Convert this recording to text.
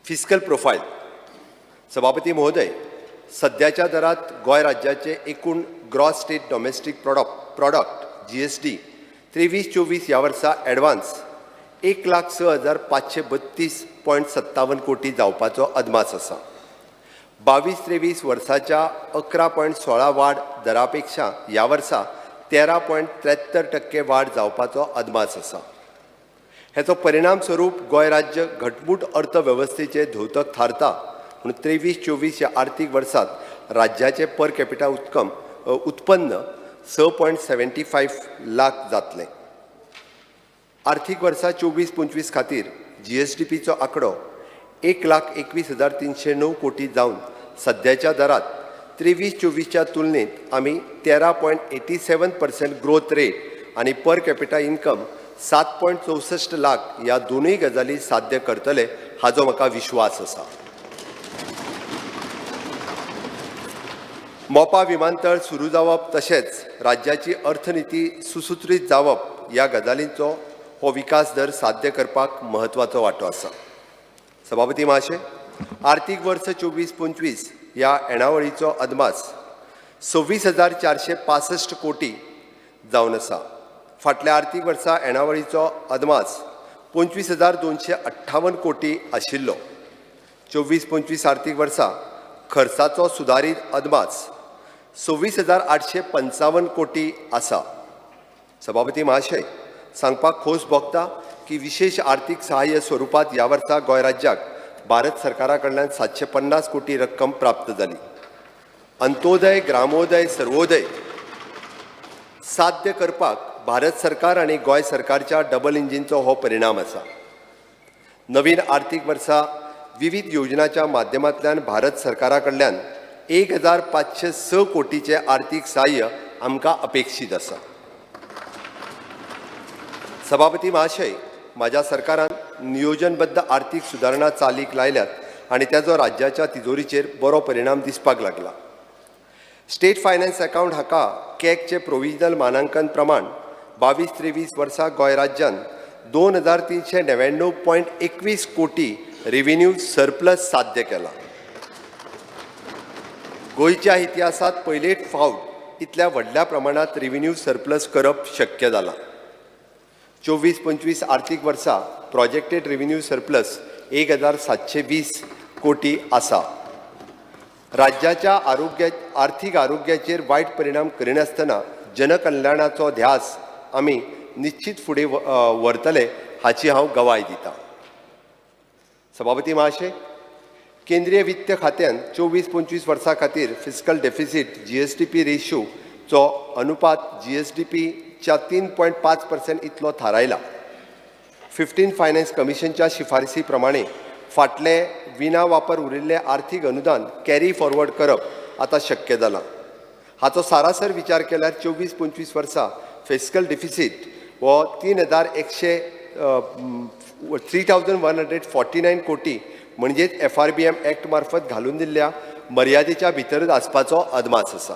Fiscal profile. सभापती महोदय, सद्याच्या दरात गोंय राज्याचे एकूण gross state domestic product GSD 23-24 ह्या वर्सा एडवान्स 1,06,532.57 कोटी जावपाचो अदमास आसा. 22-23 वर्साच्या 11.16 वाड दरापेक्षा ह्या वर्सा 13.73% वाड जावपाचो अदमास आसा. हेचो परिणाम स्वरूप गोंय राज्य घटमूट अर्थवेवस्थेचे धोतक थारता म्हणून 23-24 ह्या आर्थीक वर्सात राज्याचे पर कॅपिटा उत्पन्न 6.75 लाख जातलें. आर्थीक वर्सा 24-25 खातीर जीएसडीपीचो आंकडो 1,21,309 कोटी जावन सद्याच्या दरात 23-24च्या तुलनेत आमी 13.87% ग्रोथ रेट आनी पर कॅपिटा इन्कम 7.64 लाख ह्या दोनूय गजाली साध्य करतले हाजो म्हाका विश्वास आसा. मोपा विमानतळ सुरू जावप तशेंच राज्याची अर्थनिती सुसूत्रीत जावप ह्या गजालींचो हो विकास दर साध्य करपाक म्हत्वाचो वांटो आसा. सभापती महाशय, आर्थीक वर्स 24-25 ह्या येणावळीचो अदमास 26,465 कोटी जावन आसा. फाटल्या आर्थीक वर्सा येणावळीचो अदमास 25,258 कोटी आशिल्लो. 24-25 आर्थीक वर्सा खर्चाचो सुदारीत अदमास 26,855 कोटी आसा. सभापती महाशय, सांगपाक खोस भोगता की विशेष आर्थीक सहाय्य स्वरुपात ह्या वर्सा गोंय राज्याक भारत सरकारा कडल्यान 750 कोटी रक्कम प्राप्त जाली. अंत्योदय, ग्रामोदय, सर्वोदय साध्य करपाक भारत सरकार आनी गोंय सरकारच्या डबल इंजिनचो हो परिणाम आसा. नवीन आर्थीक वर्सा विविध योजनाच्या माध्यमांतल्यान भारत सरकारा कडल्यान 1,506 कोटीचे आर्थीक सहाय्य आमकां अपेक्षीत आसा. सभापती महाशय, म्हाज्या सरकारान नियोजनबद्ध आर्थीक सुदारणा चालीक लायल्यात आनी ताजो राज्याच्या तिजोरीचेर बरो परिणाम दिसपाक लागला. स्टेट फायनान्स अकाउंट हाका कॅगचे प्रोविजनल मानांकन प्रमाण 22-23 वर्सा गोंय राज्यान 2,399.21 कोटी रेव्हेन्यू सरप्लस साध्य केला. गोंयच्या इतिहासांत पयलेच फावट इतल्या व्हडल्या प्रमाणांत रेव्हेन्यू सरप्लस करप शक्य जालां. 24-25 आर्थीक वर्सा प्रोजेक्टेड रेव्हेन्यू सरप्लस 1,720 कोटी आसा. राज्याच्या आर्थीक आरोग्याचेर वायट परिणाम करिनासतना जनकल्याणाचो ध्यास आमी निश्चित फुडें व्हरतले हाची हांव गवाय दिता. सभापती महाशय, केंद्रीय वित्त खात्यान 24-25 वर्सां खातीर फिस्कल डेफिसीट जीएसडीपी रेशोचो अनुपात जीएसडीपीच्या 3.5% इतलो थारायला. 15 फायनान्स कमिशनच्या शिफारसी प्रमाणे फाटले विना वापर उरिल्ले आर्थीक अनुदान कॅरी फॉरवर्ड करप आतां शक्य जालां. हाचो सारासर विचार केल्यार 24-25 वर्सां फिस्कल डिफिसीट हो 3,100 3,149 कोटी म्हणजेच FRBM act मार्फत घालून दिल्ल्या मर्यादेच्या भितरच आसपाचो अदमास आसा.